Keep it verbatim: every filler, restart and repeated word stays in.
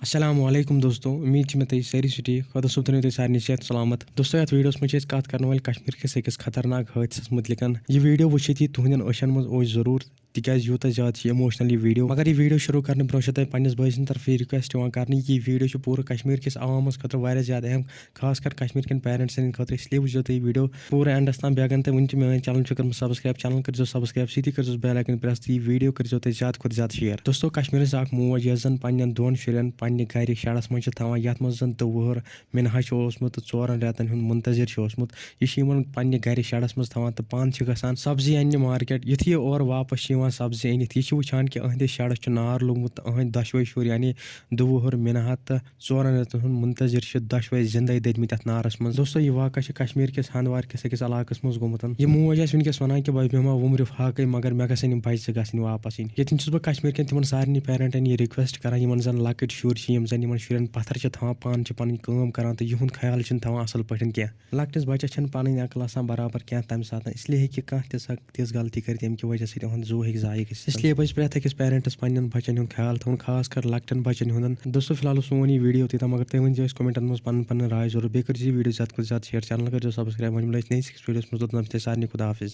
السلام علیکم دوستو، امید چھِ مےٚ تُہۍ سٲری چھِو ٹھیٖک۔ خۄدا صٲب تھٲینو تُہۍ سارنٕے صحت سلامت۔ دوستو، یتھ ویڈیوس منٛز چھِ أسۍ کتھ کرن وٲلۍ کشمیر کِس أکِس خطرناک حٲدثس مُتعلقن۔ یہِ ویڈیو وٕچھِتھ یی تُہنٛدٮ۪ن أچھن منٛز اوش ضروٗر، تِکیازِ یوٗتاہ زیادٕ چھِ emotional یہِ ویڈیو۔ مگر یہِ ویڈیو شروع کرنہٕ برونٛہہ چھِ تۄہہِ پننِس بٲے سٕنٛدِ طرفہٕ یہِ request یِوان کرنہٕ، یہِ ویڈیو چھُ پوٗرٕ کشمیر کِس عوامس خٲطرٕ واریاہ زیادٕ اہم، خاص کر کشمیر کٮ۪ن parents سٕنٛدِ خٲطرٕ۔ اس لیے وٕچھزیو تُہۍ یہِ ویڈیو پوٗرٕ endس تام۔ بیٚیہِ اگر نہٕ تۄہہِ وٕنہِ تہِ میٲنۍ channel چھُ کٔرمٕژ subscribe، channel کٔرزیو subscribe، سۭتی کٔرزیو bell icon press تہٕ یہِ ویڈیو کٔرزیو تُہۍ زیادٕ کھۄتہٕ زیادٕ share۔ دوستو، کشمیرس اکھ موج یۄس زن پننٮ۪ن دۄن شُرٮ۪ن پننہِ گرِ شڈس منٛز چھِ تھاوان، یتھ منٛز زن تہٕ وُہُر مِنہا چھُ اوسمُت تہٕ ژورن رٮ۪تن ہُنٛد منتظر چھُ اوسمُت۔ یہِ چھِ یِمن پننہِ گرِ شڈس منٛز تھاوان تہٕ پانہٕ چھِ گژھان سبزی اننہِ market۔ یُتھُے یہِ اورٕ واپس چھِ یِوان سبزی أنِتھ، یہِ چھِ وٕچھان کہِ أہنٛدِس شڈس چھُ نار لوٚگمُت تہٕ أہنٛدۍ دۄشوے شُرۍ یعنی دُوُہُر مِنہا تہٕ ژورن رٮ۪تن ہُنٛد منتظر چھِ دۄشوے زندے دٔدمٕتۍ اتھ نارس منٛز۔ دوستو، یہِ واقعہ چھُ کشمیر کِس ہندوار کِس أکِس علاقس منٛز گوٚمُت۔ یہِ موج آسہِ وٕنکیٚس ونان کہِ بہٕ بیٚہمہٕ ہا وُمرِ فاقے، مگر مےٚ گژھن یِم بچہِ زٕ گژھٕنۍ واپس یِنۍ۔ ییٚتٮ۪ن چھُس بہٕ کشمیر کٮ۪ن تِمن سارنٕے parentن یہِ request کران، یِمن زن لۄکٕٹۍ شُرۍ چھِ، یِم زن یِمن شُرٮ۪ن پتھر چھِ تھاوان، پانہٕ چھِ پنٕنۍ کٲم کران تہٕ یِہُنٛد خیال چھِنہٕ تھاوان اصل پٲٹھۍ کینٛہہ۔ لۄکٹِس بچس چھنہٕ پنٕنۍ عقل آسان برابر کینٛہہ تمہِ ساتہٕ، اس لیے ہیٚکہِ کانٛہہ تہِ سۄ تِژھ غلطی کٔرِتھ، ییٚمہِ کہِ وجہ سۭتۍ یِہُنٛد زُو ہیٚکہِ ضایع گٔژھِتھ۔ اس لیے پزِ پرٛٮ۪تھ أکِس parentس پننٮ۪ن بچن ہُنٛد خیال تھاوُن، خاص کر لۄکٹٮ۪ن بچن ہُنٛد۔ دوستو، فی الحال اوس سون یہِ ویڈیو تیوٗتاہ، مگر تُہۍ ؤنۍ زیو اَسہِ commentن منٛز پنٕنۍ پنٕنۍ راے ضروٗر۔ بیٚیہِ کٔرۍ زیو یہِ ویڈیو زیادٕ کھۄتہٕ زیادٕ share، channel کٔرۍ زیو subscribe۔ وۄنۍ مِلو أسۍ نٔیِس أکِس ویڈیوس منٛز، توٚتام چھِ تۄہہِ سارنٕے خدا حافظ۔